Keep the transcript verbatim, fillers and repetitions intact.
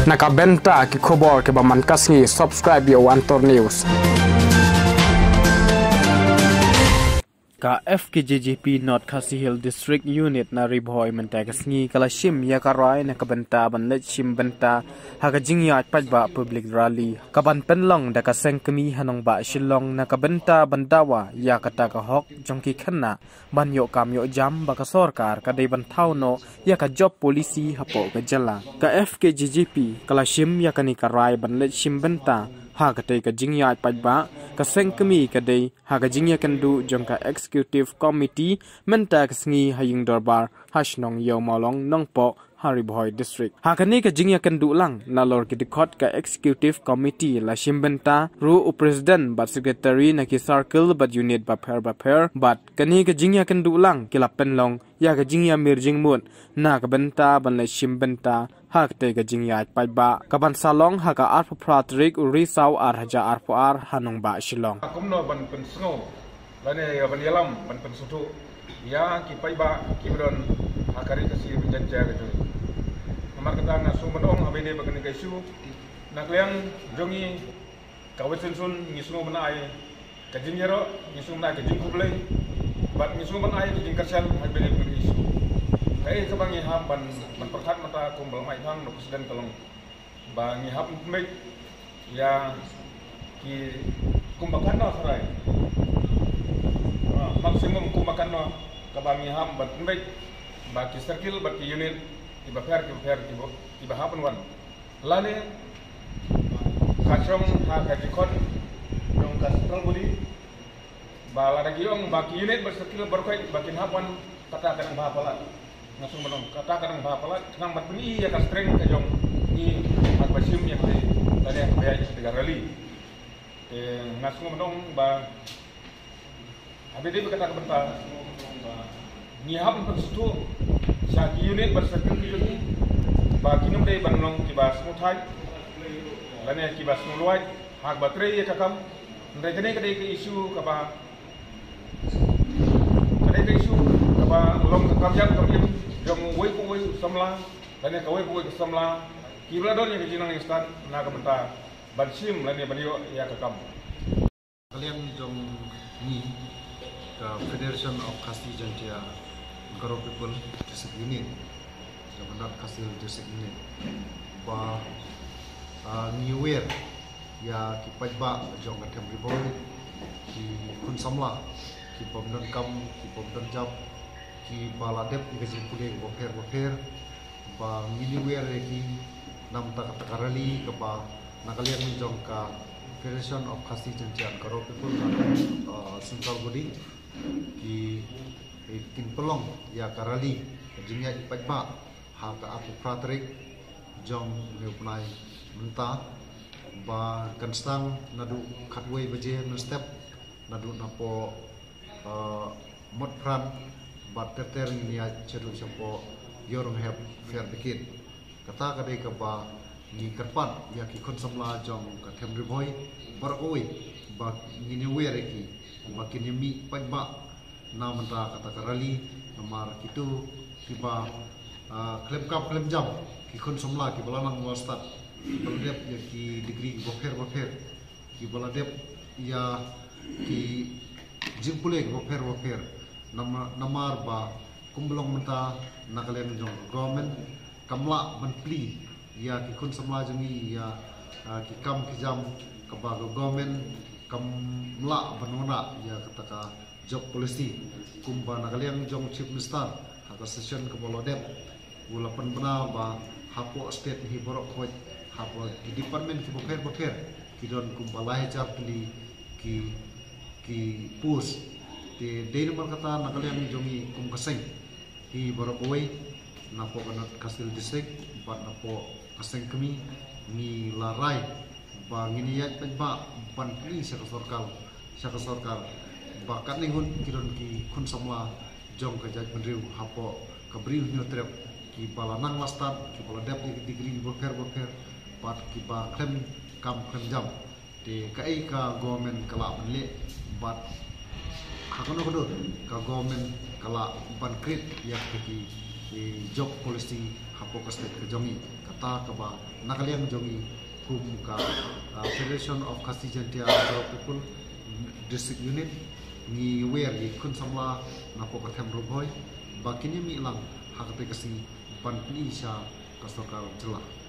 Na ka bynta ki khubor kiba man ka sngi, subscribe ïa u Antor News. Ka F K J G P North Khasi Hills District Unit na Ri Bhoi mynta ka sngi ka la shim ïa ka rai na ka bynta ban leit shim bynta ha ka jingïaid paidbah public rally kaban pynlong da ka seng kmie ha nongbah Shillong na ka bynta ban dawa ïa kata ka hok jong ki khynnah ban ïoh kam ïoh jam ba ka sorkar ka dei ban thaw noh ïa ka job policy hapoh ka jylla. Ka F K J G P ka la shim ïa kane ka rai ban leit shim bynta ha katei ka jingïaid paidbah. Ka seng kmie ka dei ha ka jingïakynduh jong ka Executive Committee mynta ka sngi ha ïing dorbar ha shnong Ïew Mawlong Nongpoh ha Ri Bhoi District. Ha kane ka jingïakynduh lang nalor ki dkhot ka Executive Committee la shim bynta ruh u President bad Secretary na ki circle bad unit bapher bapher, bad kane ka jingïakynduh lang ki la pynlong ïa ka jingïamir jingmut na ka bynta ban leit shim bynta ha katei ka jingïaid paidbah kaban sa long ha ka arphew phra tarik u Risaw ar hajar arphew ar ha nongbah Shillong. Kumno ban pynsngew lane ïa ban ïalam ban pynsngewthuh ïa ki paidbah kiba don ha ka ri Khasi Jaintia ka jong ngi. Namar kata nga sngew ban ong haba ïadei bad kane ka issue, na ka liang jong ngi ka Western Zone ngi sngew ban ai ka jingïaroh, ngi sngew ban ai ka jingkhublei bad ngi sngew ban ai ka jingkyrshan haba ïadei bad kane ka issue. Kaei kaba ngi hap ban, ban pyrkhat mynta kum ba la mih hang na u President ka long ba ngi hap ban pynbeit ïa ki kum ba katno, sorry, ah, maximum kum ba katno kaba ngi hap ban pynbeit ba ki circle bad ki unit kiba pher kiba pher kiba, kiba hap ban wan. Lane ka shong ha ka jingkhot jong ka central body ba lada ki ong ba ki unit bad circle baroh kawei ba kin hap wan, kata ka dang bha palat. Nga sngew ban ong kata ka dang bha palat, khnang ban pyni ïa ka strength ka jong ngi haba shim ïa kane, lane haba ïaid ïa kane ka rally. Te nga sngew ban ong ba haba ïadei bad kata ka bynta ngi hap ban pynsngewthuh sha ki unit bad circle ki jong ngi ba kin ym dei ban long kiba sngewthait lane kiba sngewlwait ha kaba trei ïa ka kam. Hynrei kane ka dei ka issue kaba, ka dei ka issue kaba long ka kam ïap kam im jong uwei pa uwei u samla lane kawei pa uwei ka samla kiba la don ïa ka jingnang jingstad na ka bynta ban shim lane ban ïoh ïa ka kam. Ka liang jong ngi ka Federation of Khasi Jaintia Garo People District Unit, jong ka North Khasi Hills District Unit, ba, ah, ngi aware ïa ki paidbah jong ka Them Ri Bhoi, ki khun samla, ki bym don kam, ki bym don jam, kiba la dep ïa ka jingpule bapher bapher, ba ngin ïa wer ïa ki na bynta kata ka rally kaba na ka liang jong ka Federation of Khasi Jaintia and Garo People, uh, Central Body, ki, eh, kin pynlong ïa ka rally ka jingïaid paidbah ha ka arphew phra tarik jong une u bnai mynta, ba kan sdang naduh khatwei baje mynstep naduh napoh, uh, Motphran, bad ter ter ngin ïaid shaduh shapoh Ïewrynghep Fire Brigade. Kata ka dei kaba ngi kyrpad ïa ki khun samla jong ka Them Ri Bhoi baroh kawei ba ngin ïa wer ïa ki ba kin ïa mih paidbah na bynta kata ka rally, namar kito kiba, ah, khlem kam khlem jam, ki khun samla kiba la nang la stad, kiba la dep ïa ki degree kiba pher ba pher, kiba la dep ïa ki jingpule kiba pher ba pher. Nama-, namar ba kumba long mynta na ka liang jong ka government kam lah ban plie ïa ki khun samla jong ngi ïa, ah, ki kam ki jam, kaba ka government kam lah ban wanrah ïa kata ka job policy. Kumba na ka liang jong Chief Minister ha ka session kaba la dep, u la pynbna ba hapoh state hi baroh khoit, hapoh ki department kiba pher ba pher, ki don kumba lai hajar tylli ki, ki post. Te dei namar kata na ka liang jong ngi kum ka seng hi baroh kawei, napoh ka North Khasi Hills District bad napoh ka seng kmie, ngi la rai ba ngin ïaid paidbah ban pyni sha ka sorkar, sha ka sorkar ba katne ngut ki don ki khun samla jong ka jaitbynriew hapoh ka Bri u Hynñiewtrep, kiba la nang la stad, kiba la dep ïa ki degree ba pher ba pher, bad kiba khlem kam khlem jam. Te kaei ka government ka lah ban leh, bad ha kano ka dur ka government ka lah ban create ïa ki Ki job policy hapoh ka state ka jong i, kata kaba na ka liang jong i kum ka, ah, Federation of Khasi Jaintia Rural People District Unit, ngi wer ïa ki khun samla napoh ka them Ri Bhoi ba kin ïa mih lang ha kata ka sngi ban pyni sha ka sorkar jylla.